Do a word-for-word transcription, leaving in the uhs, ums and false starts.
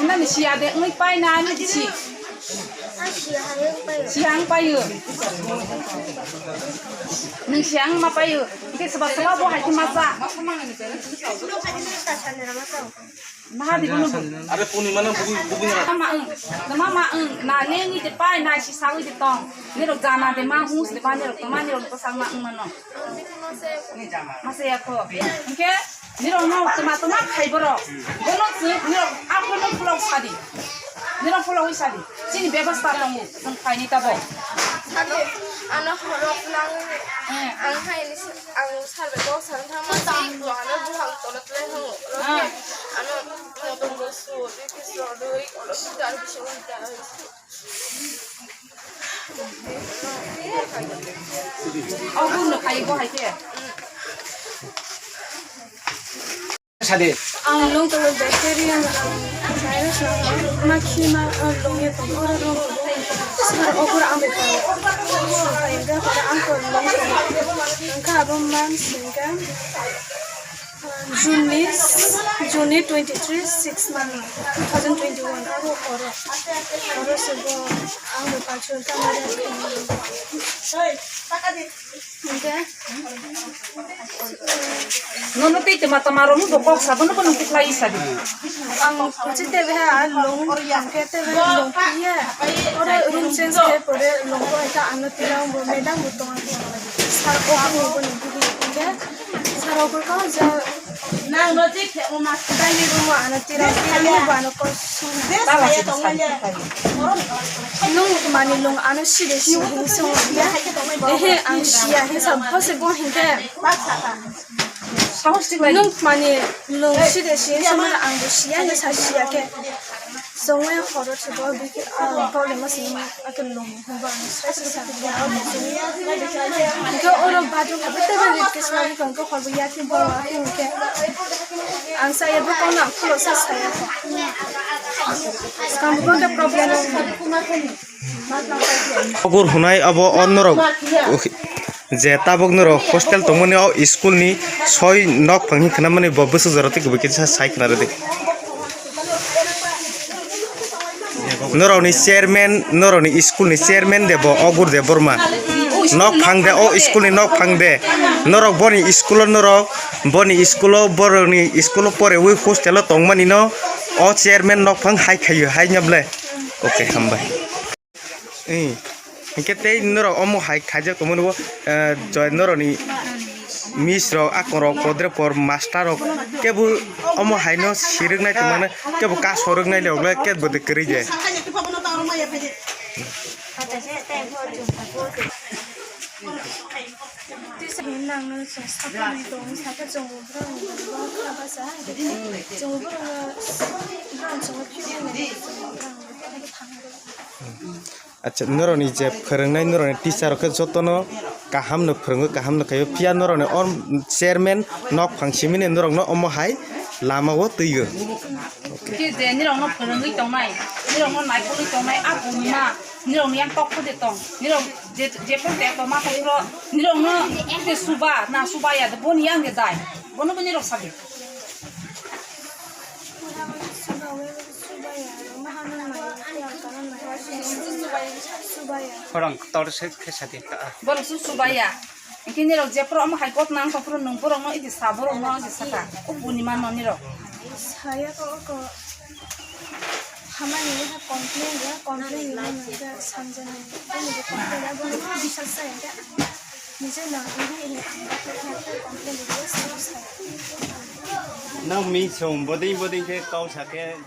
Nani siya de wngwi pai na, ani si. Siya ang paio. Nung siya ang ma paio. Ike seba seba bo hai ma sa. Maha di bono bu. Are puni mana bubu bubu na. Ma ang, ma ma ang, na ne ni de pai na si sawi de tong. Ni rok jana de ma hus de ba ni rok ma ni rok to sang ma ang mano. Masa ya ko. Ike ni rok no tuma tuma khai borok. Bono si ni rok apo no pulok sadi. Ni rok pulok sadi. Sini bebas ta tongo. Ang khai ni tabo. Sadi ano horok lang. Eh. Ang khai ni ang sar be dok sar thang ma si ano buhang tolo tle hango. Ah. Ano motor go su, di ki su, di ko lo dar bi su dar. Sadi. Ang lung tolo bacteria, virus, ma khi ma, ah, lung ye tong, ora lung tong. Sar okur ang be tong. Ang ka abo man singka. June ni, June ni twenty three, six month, two thousand twenty one, abo oro, oro se bo ang bo pachu kamari. Hingke nono tei tama tama rok bo kok sabo no bono kuklai sadi. Ang kuchi tebe ha lung hingke tebe lung piye. Oro room change ke pore lung ko ita ano tilang bo medang bo tong. Sar ko ang bo no bidi hingke. Sar ko ko ja. Nang no je khe o ma. Dai ni room ano tilang tilang bo ano ko su. Nung mani lung ano side si hing sung ya. Ehe ang siya he sa bo se bo hingke. Sahos tik lai. Nung mani lung side si sung ang bo siya he sa siya ke. Songwe horo thibo biki, ah, problem ma sini ma ato lung ba sai sai sa. Ko oro badu ka bete ba rit ke sari kon ko hor ya ki bo ke. Ang saya bo ko na ko sa saya. Skam bo ke problem. Ogur hunai abo o norok je tabuk norok hostel tongmani o school ni soi nok phang hi khwnamani bo bwswk jora tei kubui kisa sai khwna rwdi. Norokni chairman, norokni school ni chairman de bo Ogur Debbarma. Nok phang de o school ni nok phang de. Norok boni school o norok boni school o borokni school o pore wi hostel o tongmani no o chairman nok phang hai khaio hai nyoble. Okay, hambai. Ee, hingke tei norok omo hai khaijak tongmani bo, eh, joy norokni miss rok, akong rok, podre por master rok kebo omo hai no sirwk nai tongmani kebo kasorwk nai le ogle kebo de kwrwi je. Acha, norokni je phwrwngnai, norokni teacher rok khe jotono kaham no phwrwngo, kaham no khaio, phiya norokni o chairman nok phang simini norokno omo hai lama o twigo. Khe je nirokno phwrwngwi tongnai, nirokno naikolwi tongnai, a bumima nirokni yang tok phode tong, nirok je, jephru de tongma phuru nirokno de suba na suba ya de boni yang de dai, bono bo nirok sabi. Khorang kotor se khe sadi ta. Borok su subaya. Hingke nirok jephuru omo hai kok nang tongphuru nwng borokno idi sa borokno idi saka. O buni mano nirok. Saya ko ko. Hamani ha complain ya, complain ni mano ja samjani. Bini complain ya, bini bisa saya ya. Nije na ini ini complain ya, saya. Nang mi song boding boding ke kau sake.